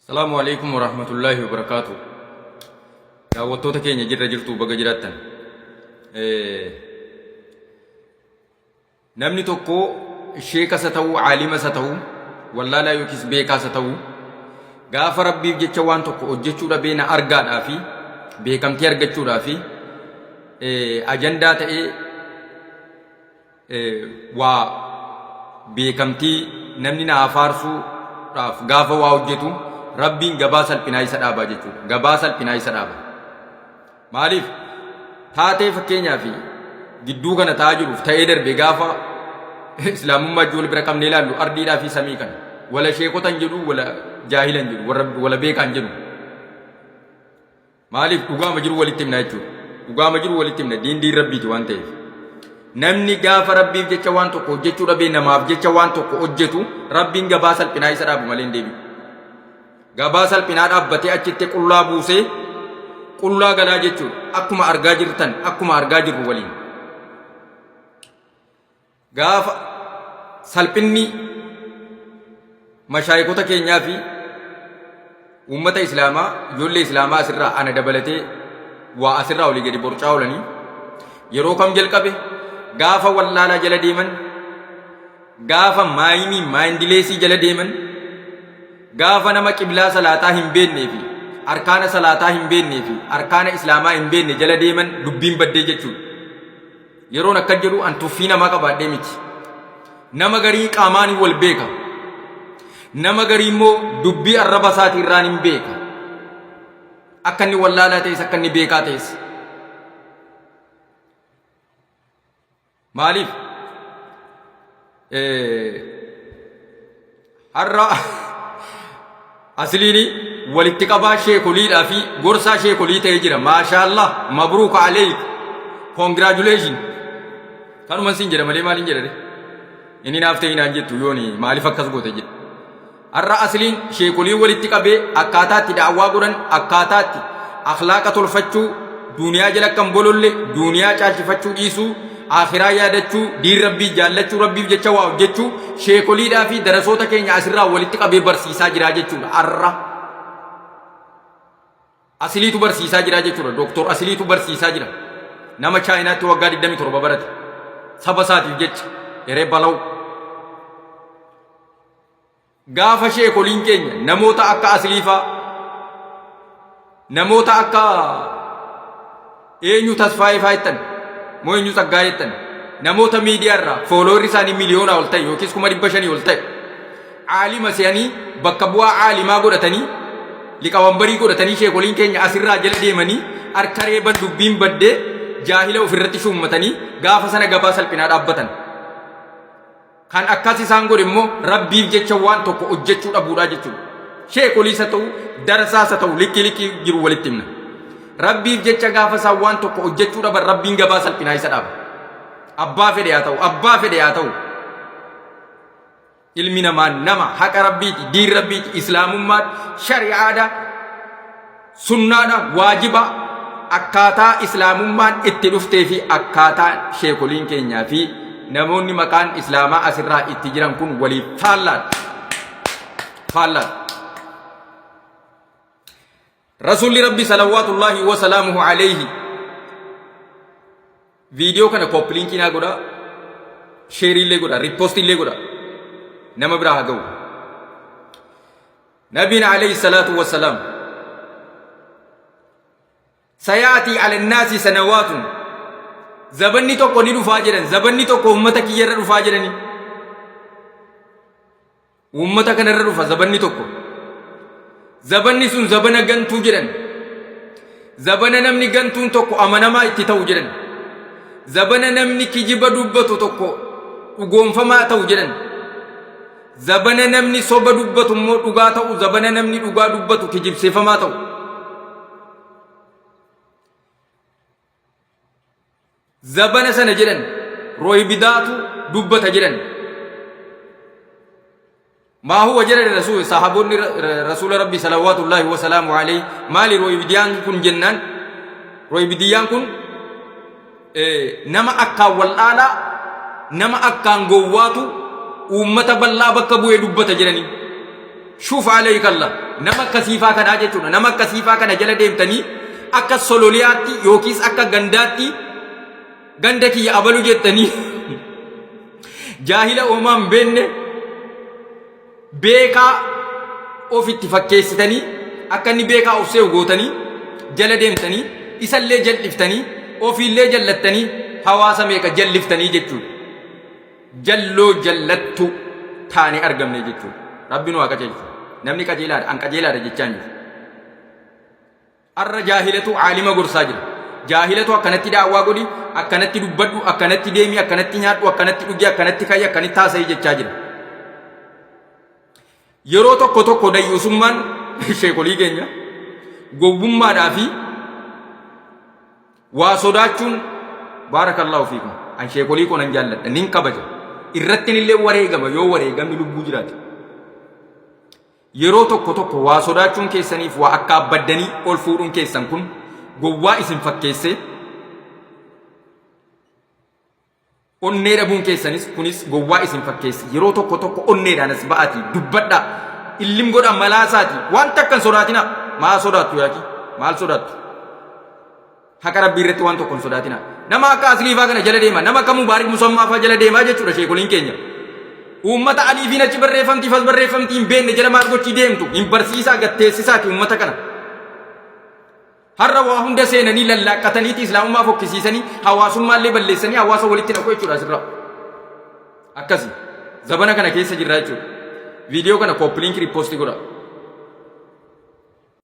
Salaamu alaikum warahmatullaahi wabarakaatu. Daawwattoota keenya jirra jirtu baga jiraattan. Namni tokko sheeka isa ta'uu, aalima isa ta'uu, wallaalaa yookiis beekaa isa ta'uu gaafa rabbiif jecha waan tokko hojjechuu dhabee na argaadhaa fi beekamtii argachuudhaa fi ajandaa ta'ee waa beekamtii namni naa faarsuudhaaf gaafa waa hojjetu rabbiin gabaa salphinaa isa dhaabaa jechuudha. Gabaa salphinaa isa dhaaba. Maaliif taatee fakkeenyaaf gidduu kana ta'aa jiruuf ta'ee darbe gaafa islaamummaa wajjin wal bira qabnee ilaallu ardiidhaa fi samii kana wala sheekotan jedhu wala jaahilan jedhu warra wala beekaan jedhu. Maaliif dhugaama jiru walitti himna jechuudha. Dhugaama jiru walitti himna diin diin rabbiiti waan ta'eef. Namni gaafa rabbiif jecha waan tokko hojjechuu dhabee namaaf jecha waan tokko hojjetu rabbiin gabaa salphinaa isa dhaabu malee hin deebi'u. Gabaa salphinaa dhaabbatee achitti qullaa buusee qullaa galaa jechuudha. Akkuma argaa jirtan akkuma argaa jirru waliin. Gaafa salphinni mashaayikota keenyaa fi uummata islaamaa ijoollee islaamaa asirraa ana dabalatee waa asirraa olii gadi borcaa oolanii yeroo kam jalqabe gaafa wallaalaa jala deeman gaafa maayinii maayindileesii jala deeman gaafa nama qiblaa salaataa hin beeknee fi arkaana salaataa hin beeknee fi arkaana islaamaa hin beekne jala deeman dubbiin baddee jechuudha. Yeroon akkas jedhu an tuffii namaa qabaadhee miti. Nama garii qaamaan wal beeka. Nama garii immoo dubbii arraba isaatii irraan hin beeka. Akka inni wallaalaa ta'es akka inni beekaa ta'es. Maaliif? Har'a asliin walitti qabaa sheekoliidhaa fi gorsaa sheekolii ta'ee jira. Maashaallah mabruuka aleeyk. Congratulation. Kanuman siin jedha malee maaliin jedha ree? Inni naaf ta'ii naan jettu yooni maaliif akkas goote jedhe. Har'a asliin sheekolii walitti qabee akkaataa itti da'awaa godhan, akkaataa itti akhlaaqa tolfachuu, duuniyaa jala akka hin bololle, duuniyaa caalchifachuu dhiisuu, aakhiraa yaadachuu, diin Rabbii jaallachuu, Rabbiif jecha waa hojjechuu sheekoliidhaa fi darasoota keenya asirraa walitti qabee barsiisaa jiraa jechuudha. Har'a asiliitu barsiisaa jiraa jechuudha. Dooktor asiliitu barsiisaa jira. Nama Chaayinaatti waggaa 27 barate. Saba isaatiif jecha eree balaw. Gaafa sheekoliin keenya namoota akka Asliifaa, namoota akka eenyu Tasfaayee faa jettan, moo eenyu Tsaggaayee jettan, namoota miidiyaa irraa fooloowarri isaanii miliyoonaa ol ta'e yookiis 500,000 ol ta'e, caalima se'anii bakka bu'aa caalimaa godhatanii liqawambarii godhatanii sheekoliin keenya asirraa jala deemanii harka reeban dubbiin baddee jaahila ofirratti shuummatanii gaafa sana gabaa salphinaa dhaabbatan. Kan akkas isaan godhe immoo Rabbiif jecha waan tokko hojjechuu dhabuudha jechuudha. Sheekoliis haa ta'u, darasaas haa ta'u, likkii likkii jiru walitti himna. Rabbiif jecha gaafa isaan waan tokko hojjechuu dhaban Rabbiin gabaa salphinaa isa dhaaba. Abbaa fedhe haa ta'u, abbaa fedhe haa ta'u. Ilmi namaa nama haqa Rabbiiti, diin Rabbiiti, Islaamummaadha, shari'aadha. Sunnaadha, waajiba, akkaataa islaamummaan itti dhuftee fi akkaataa sheekoliin keenyaa fi namoonni maqaan islaamaa asirraa itti jiran kun waliif faallaadha. Faallaadha. Rasuulli Rabbi salawaatullaahi wa salaamuhu alayhi viidiyoo kana kooppiliinkii naa godhaa, sheerii illee godhaa, riippoostii illee godhaa. Nama biraa haa ga'u. Nabiin alayhi salaatu wassalaam sayaatii ala naasi sanawaatun zabanni tokko ni dhufaa jedhan zabanni tokko ummata kiyyarra dhufaa jedhani ummata kanarra dhufa zabanni tokko zabanni sun zabana gantuu jedhan zabana namni gantuun tokko amanamaa itti ta'u jedhan zabana namni kijiba dubbatu tokko dhugoonfamaa ta'u jedhan Zabana namni soba dubbatu immoo dhugaa ta'u, zabana namni dhugaa dubbatu kijibsiifamaa ta'u. Zabana sana jedhan rooybidaatu dubbata jedhan. Maa huwa jedhan rasuul sahaboonni rasuula rabbii salawaatullaahi wasalaamu alayhi maali rooybidiyaan kun jennaan rooybidiyaan kun Nama akkaan wal'aalaa, nama akkaan gowwaatu uummata bal'aa bakka bu'ee dubbata jedhanii. Shuuf aleekallah nama akkasiifaa kanaa jechuudha. Nama akkasiifaa kana jala deemtanii akka sololiyaatti yookiis akka gandaatti ganda kiyya abalu jettanii jaahila oomaa hin beekne beekaa ofitti fakkeessitanii akka inni beekaa of se'u gootanii jala deemtanii isallee jal'iftanii ofiillee jallattanii hawaasa meeqa jalliftanii jechuudha. Jalloo jallattu taanee argamne jechuudha. Rabbi nu haa qajeelchu. Namni qajeelaadha an qajeelaadha jechaa hin jiru. Arra jaahilatu aalima gorsaa jira. Jaahilatu akkanatti da'awaa godhi, akkanatti dubbadhu, akkanatti deemi, akkanatti nyaadhu, akkanatti dhugi, akkanatti ka'i, akkanatti haasa'i jechaa jira. Yeroo tokko tokko dayyuusummaan sheekolii keenya gowwummaadhaa fi waa sodaachuun baarakallahu fiikum. An sheekolii koo nan jaalladha, nin kabaja. Irrattin illee wareegama yoo wareegamni lubbuu jiraate. Yeroo tokko tokko waa sodaachuun keessaniif waa akkaabbaddanii ol fuudhuun keessan kun gowwaa isin fakkeessee onnee dhabuun keessanis kunis gowwaa isin fakkeesse. Yeroo tokko tokko onneedhaan as ba'aatii dubbadhaa. Illim godhaa malaasaati. Waan takka hin sodaatinaa. Maal sodaattu yaaki? Maal sodaattu? Haqa Rabbii irratti waan tokko hin sodaatinaa. Nama akka Asliifaa kana jala deema. Nama akka Mubaarik Musammaa faa jala deemaa jechuudha sheekoliin keenya. Uummata aliifiin achi barreeffamtiif as barreeffamtii hin beekne jala maal gochii deemtu hin barsiisaa gatteessisaati uummata kana. Har'a waa hunda seenanii lallaaqqataniiti islaamummaa fokkisiisanii hawaasummaallee balleessanii hawaasa walitti naqu jechuudha asirraa. Akkasi. Zabana kana keessa jirra jechuudha. Viidiyoo kana kooppiliinkii riippoostii godha.